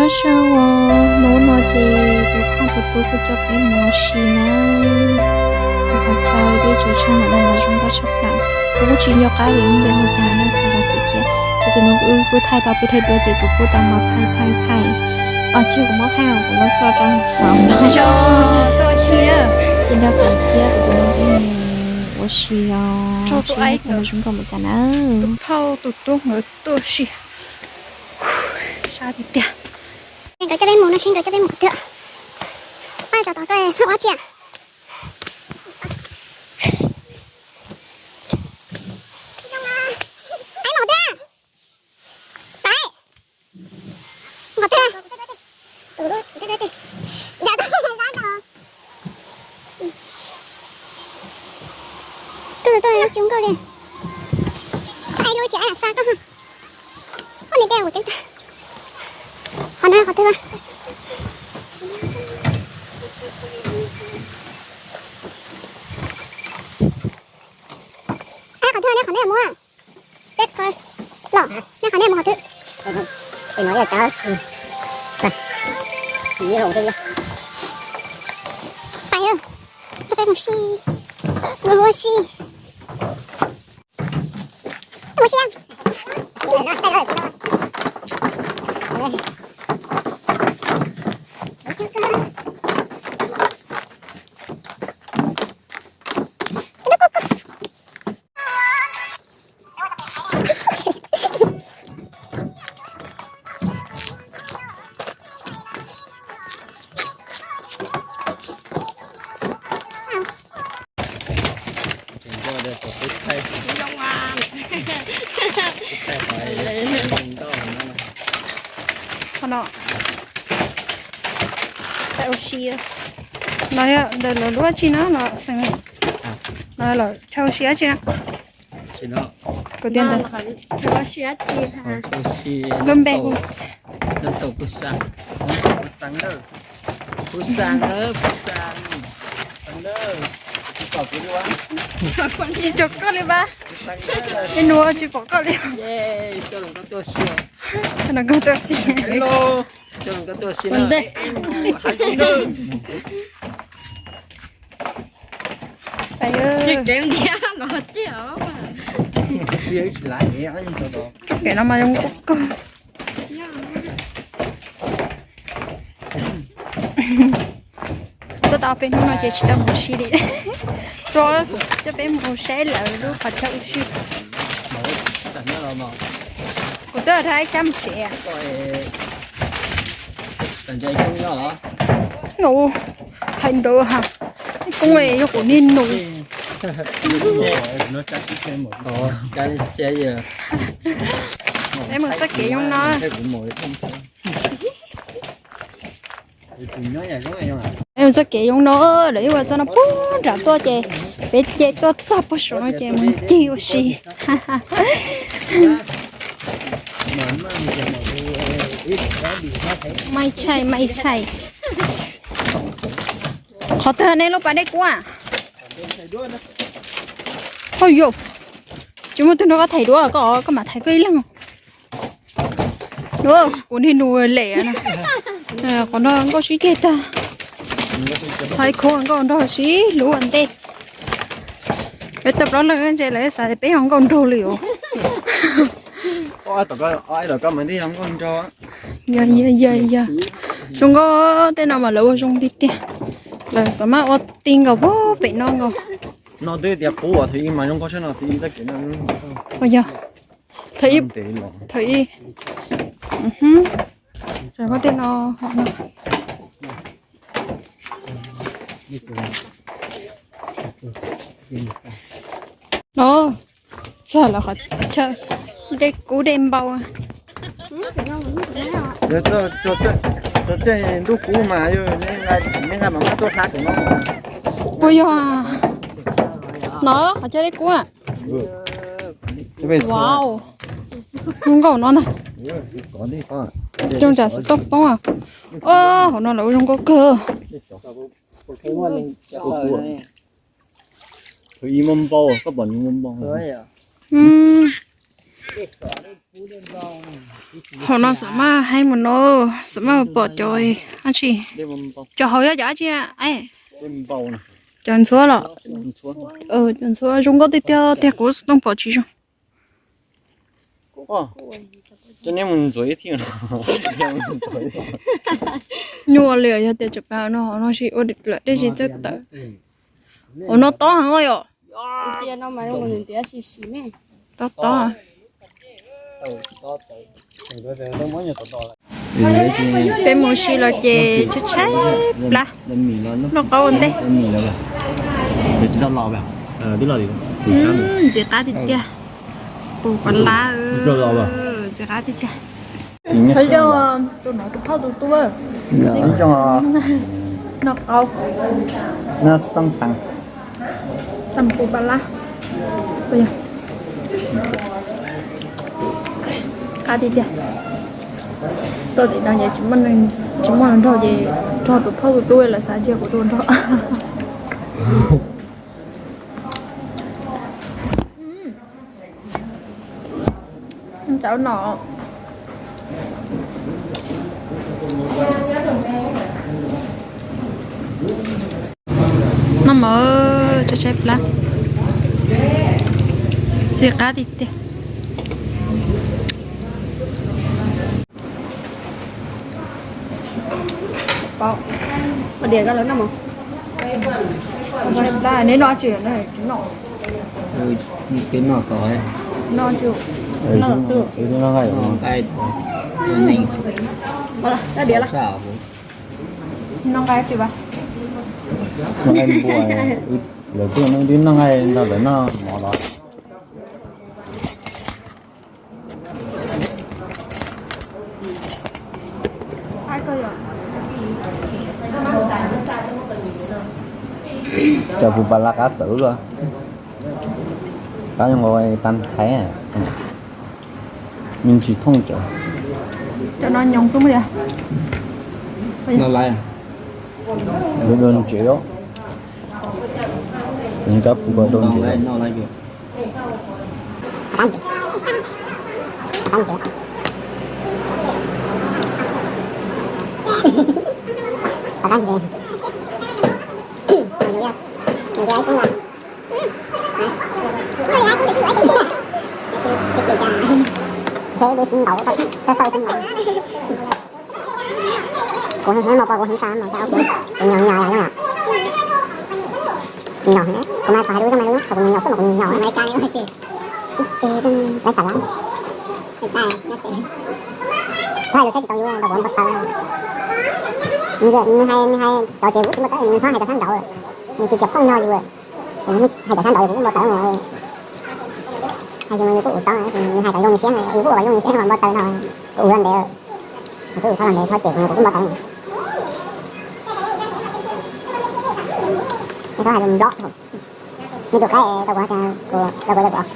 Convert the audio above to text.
Nyob zoo os, hnub no ces tus phauj tus tub kuj coj peb mus ua si na. Tus qhov chaw deb tsawv tshaj ntawm no mas zoo nkauj tshaj plaws. Kuv kuj tsis nco qab li npe li cas na, kuv zam txim thiab. Ces tus no wb kuj thaij tau peb thaij duab ces kuv kuj tau mus thaij thaij thaij. Os, tsis, kuv muab thaij os, kuv muab txhuam rau hauv no. Tuaj ua si na. Ces nrog kuv thiab kuv tus no peb mus ua si os, seb tus no zoo nkauj npaum cas na. Tus phauj tus tub nkawd tuaj ua si. Sab tiag tiag. Seb nkawd coj peb mus no, seb nkawd coj peb mus qhov twg. Pab tso tod koj muaj ua tsi. Pais mus qhov twg? Pais mus qhov twg? Tuaj tuaj tuaj, zoo nkauj li. Ai lub, cia ai lam xa koj. Ua ni tej ua ceeb tag. Qhov no qhov twg? Ai, qhov twg, neb qhov nej mus? Peb qhov los, neb qhov nej mus qhov twg? Pais, tuaj peb mus si, mus ua si. Mus si. Qhov no, ua si no, ntawm lawv lub dab tsi na los xeem, no lawv chaw ua si dab tsi na? Kuv tias ntawd lub npe. Tsis pom koj li pab. Ib nus tsis pom koj li. Koj no koj tuaj si. Ua ntej. Txoj kev no mas zoo nkauj kawg. Tuaj tau peb hnub no ces tsis tau mus ua si li. Tuaj coj peb mus saib lawv lub qhov chaw ua si. Kuv twb rov ib tsab mus tsev. Hais ntawd ha, koob yog kuv niag nus. Peb mus txoj kev zoo no. Peb mus txoj kev zoo no, lawv ib ua txoj no puag nram tuaj ces peb ces tuaj txog puag saum no ces mus ncig ua si. Mai tshais, mai tshais. Qhov twg nej lub pas dej kub? Hauj yam, tsis muaj tus nrog koj thaiv duab, koj, koj mam thaiv koj ib leeg. Kuv niag nus lem na. Qhov no nkauj sib ceg tag. Hais khuv nkauj nraug sib hlub ua ntej. Peb tau plaub leeg ntse lawv xav tias peb yog nkauj nraug li os. Yog, yog, yog, yog. Zoo nkauj tej no mas lawv ua zoo tiag tiag. Lawv xav mas ua ti nkaus pem no nkaus. No twb tias qub, thaum ib mas zoo nkauj tshaj no, thaum ib txoj kev no. Yog, thaum ib, thaum ib. Tej no. No, txog lawv qhov chaw dej kub dej npau. Txog tej ntuj kub mas yog neb nqa mam mab tuaj hlab tus no. Puas yog? No qhov chaw dej kub. Wow, zoo nkauj no na. Coj tsam xov tooj poob. Hauv no lawv ua zoo nkauj kawg. Thaum ib muaj npau, koj pom nws muaj npau. Hauv no xam maj heev mus no, xam maj pom cov dab tsi. Cov hauv yog cov dab tsi? Cov ntxhuav los? Cov ntxhuav zoo nkauj tiag tiag, tiag kuv xov tooj pom tsis zoo. Nyuaj li yog tias tseem pas no, hauv no tsis ua lawm dej tsis txawj tawm. Hauv no tob heev yom. Tob tob. Peb mus si los ces tshaib tshaib plab, noj qaub ua ntej. Ntxim qab tiag tiag. Pus pas lab, ntxim qab tiag tiag. Tus no tus phauj tus tub, noj qaub, noj xab tas, tas pus pas lab. Qab tiag tiag. Tuaj tim no ces tsis muaj nrog ces nrog tus phauj tus tub lawm, xav cia kuv tuaj nrog. Cov no noj mov tshaib tshaib plab, ntxim qab tiag tiag. Neb noj tsis, neb tsis noj. Twb noj tau. Noj tsis. Noj nqaij. Noj nqaij tsis, noj nqaij npua. Lawv twb noj nqaij nrog lawv noj mov los. Cov pus pas lab qab txawv luaj. Qab zoo nkaus tas thaiv, me ntsis thooj cov. Cov no nyoos xwb mas. Dua ntsev os. Cov pus pas dua ntsev. Kuv heev heev mas pom kuv heev tas mas, kuv nyos nyos yom. Nyos, kuv mas txog hais lus txog mas lus, kuv nyos xwb mas kuv nyos. Sib ceg lawv xav lawm. Kuv hais lus saib tsis tau yus ntaus kuv npau taws. Nws hais, nws hais cov tsev kuv tsis npau taws, nws hais cov sab nraud, nws tsis tias phooj nyo yus. Hais cov sab nraud kuv kuj npau taws. Hais tias yus kuj ua tau, nws hais kom zoo siab, yus kuj ua kom zoo siab mas npau taws no. Kuv ua ntev, kuv ua ntev thov cem kuv kuj npau taws. Nws hais block, nws tus qaib tau kuv, kuv tau kuv.